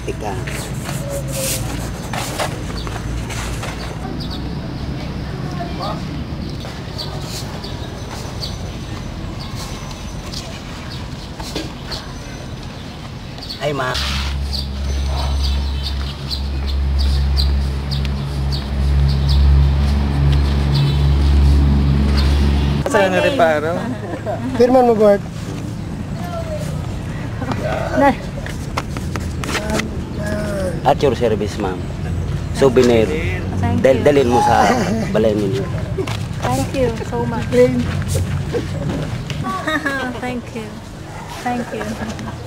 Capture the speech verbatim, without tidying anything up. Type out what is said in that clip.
Tika. Ay, ma. Saan na reparo? Pirman mo, Bart. At your service, ma'am. Souvenir. Thank Dal- you. Dalhin mo sa balay ninyo. Thank you so much. Thank you. Thank you.